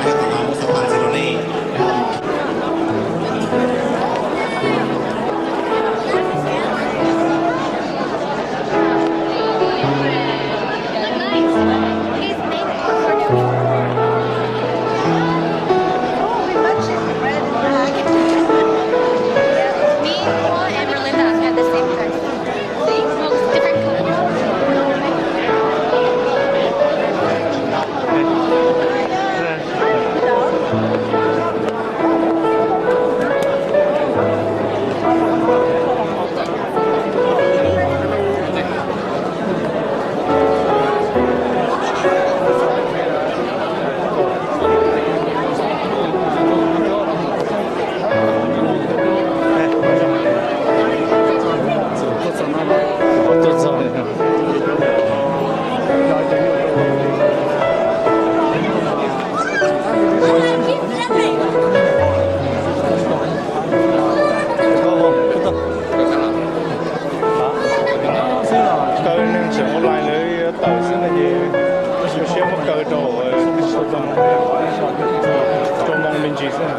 Yog tam no muaj xab phas txiv rau nej. Me, Paul, and Melinda at the same time. See? Looks different color. Kaw neeg tseem online lawv yuav tawm xwb no ces, siab muab kaw rau, rau moo me ntsis xwb.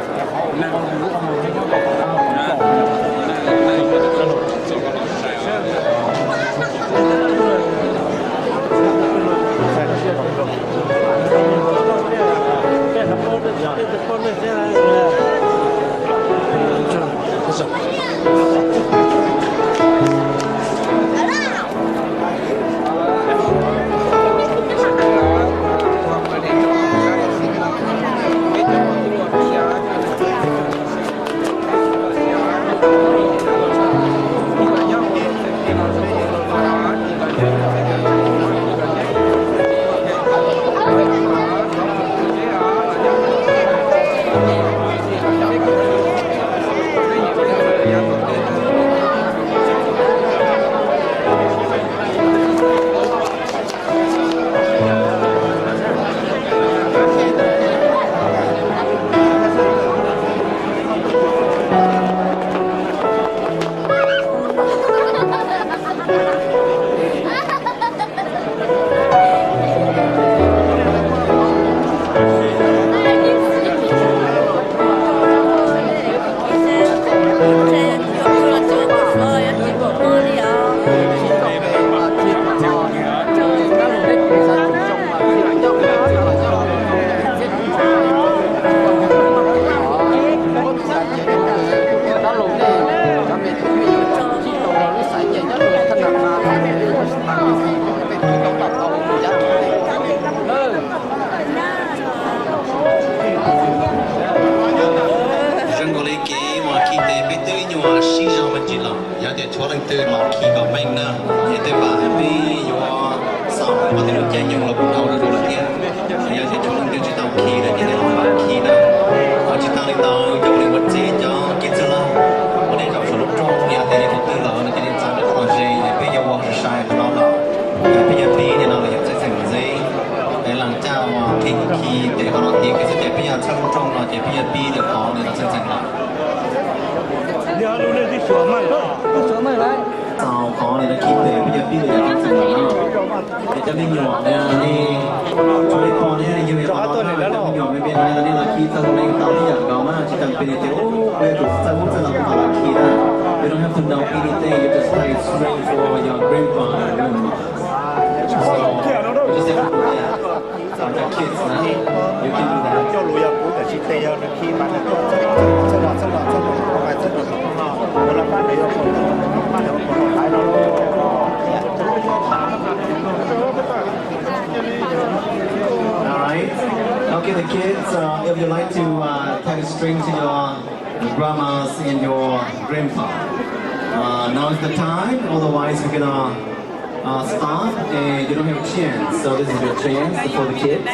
Zoo nkaus li kev mus khi tes peb twb ib nyuag sib zog me ntsis los, yog tias tshuav leej twg los khi kom meej na, es tej zaum peb yuav xaus qhov tej lub caij nyoog los kuj dhau lawm thiab. Yog tias tshuav leej twg tsis tau khi no ces nej los khi na. Ho tsis tas li ntawd cov ua niam ua txiv cov kev txwj laug, ua nej zaum saum lub rooj, yog tias nej tus twg lawm no ces nej txav rau qhov ze, peb yuav ua sai sai qhov no los, peb yuav pib nim no los yog txheej txheem ntxiv. Es leej caj uas khi khi tes qhov no tiav kiag xwb ces peb yuav txhawb lub rooj no ces peb yuav pib tus qhov nim no txheej txheem lawm. Txaus qhov nim no khi tes peb yuav pib tus yam txheej txheem lawm na. Es cov me nyuam no nej, tshuav nej pog nej yawg yog qhov no na, cov me nyuam me me no nej los khi txog leej tau tib yam nkaus na, tsis tas peb niam tias ub, kuv yog tus txawj ub txawj no kuv mam los khi na. You don't have to know anything, you just play string for your grandpa and grandma. So, just have to do that. Cov kids na, you can do that. Coj lus yog kuv tam sim tes yog nws khi mas nws tuaj txhawb los txhawb los txhawb los txhawb los txhawb los txhawb los txhawb los txhawb los. All right. Okay, the kids, uh, if you like to uh, tie a string to your grandmas and your grandpa, uh, now is the time. Otherwise, we're gonna uh, stop and you don't have a chance. So this is your chance for the kids.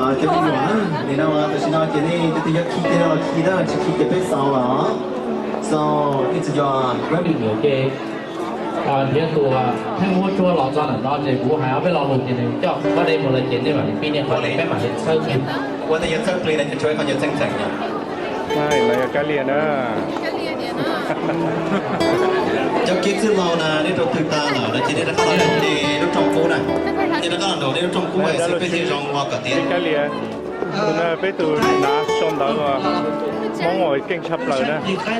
Uh, cov me nyuam na, nim no tam sim no ces nej cov twg yuav khi ces los khi na, tsis khi ces peb xaus los. So it's your grandma. Nrhiav tus theej muab tsuag los txog ntawm no ces kuv hais ob peb lo lus ces nws coj pob dej mus lawm ces nej mam li pib nej qhov, peb mam li txhawb plig. Ua ntej yuav txhawb plig no ces tshuav ib qho nyias txheej txheem na. Lawv yog kab lias na. Cov kev txwj laug na, nej rau twg tag lawm no ces nej rov qab los nraum nej lub rooj qub na. Nej rov qab los nraum nej lub rooj qub xwb peb thiaj zoo ua kom tiav. Kab lias. Tus no peb tus hnav sau ntawv los Hmoob uas keej tshaj plaws na. Koj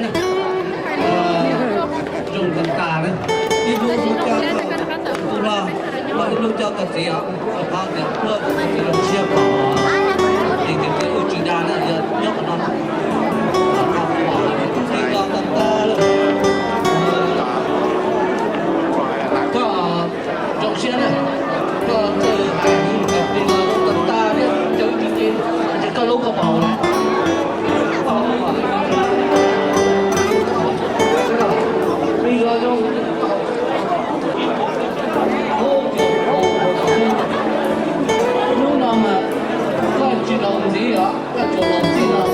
zoo siab na, koj txawj hais lus tau li los tau tas thiab, cov ib tsis ces koj lub koj paus lawm. Hnub no mas koj tsis laus ntxiv os.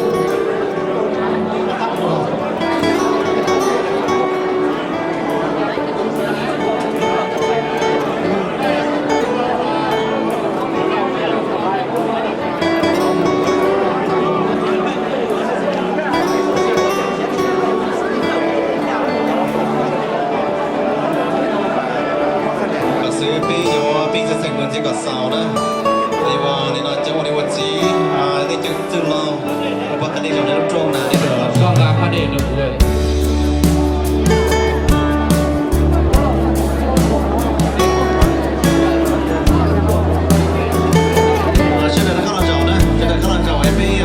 Kom xwv peb yuav pib txeeg mus ntxiv kom xaus na. Li no cov ua niam ua txiv, nej cov txwj laug, pab qhia nej zaum nej lub rooj na, nej los nqa phaj dej rau kuv. Sawv daws rov qab los zaum na, sawv daws rov qab los zaum peb.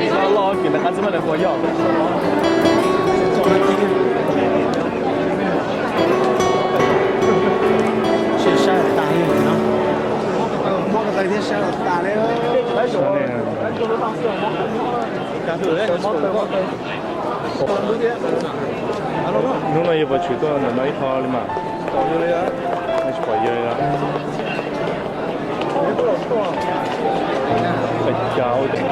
Loj loj ces nws qab txib maj nws ua yog. Sab tas li no. Hnub no yuav puas tshwm tuaj ntawm no ib qho li mas? Tsis pom yawg li.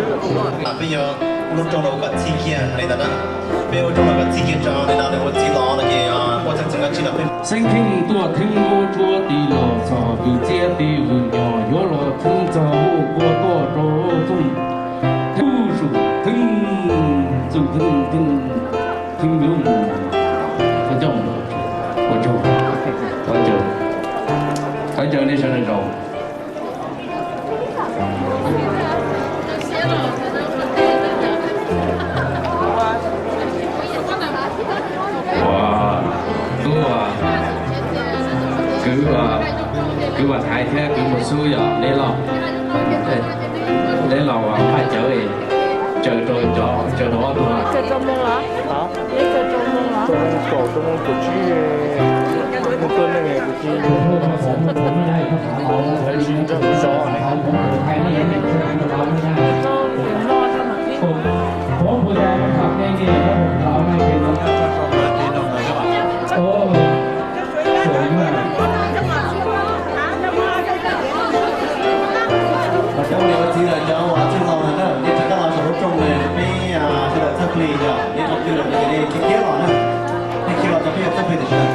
Peb yog ua lub rooj los ua kom txhij kiag li ntawd na. Peb ua rooj los kom txhij kiag tso li no, nws ua txiv los no ces ua txheej txheej kab tsib los peb. Xeeb Kheej tuaj theeb ua tsuab tis los txog kwv txiab tis vwm nyog yuav los theeb txog ua kua tuaj rau txooj theeb sum theeb txooj theeb theeb theeb lub ua coj ua tsaug, ua tsaug, ua tsaug nej sawv daws zaum. Ua, kwv, kwv Vam Thaiv thiab kwv Mus Xub yog neb los, neb los ua paj cawv, tsaws rau cov, tsaws rau ob tug. Kaum rau moo kaum tsib, mus tuaj neeg kuv tsis nrog kuv zov ne. Cov niam cov txiv los cov uas txwj laus na, nej rov qab los saum lub rooj ne, peb sawv daws txhawb plig yog nej tau twg los ces nej thiaj kiag los na. Nej kiag los rau peb yog txhawb plig tam sim no.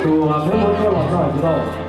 Tus uas peb muab coj los txog kuv tau.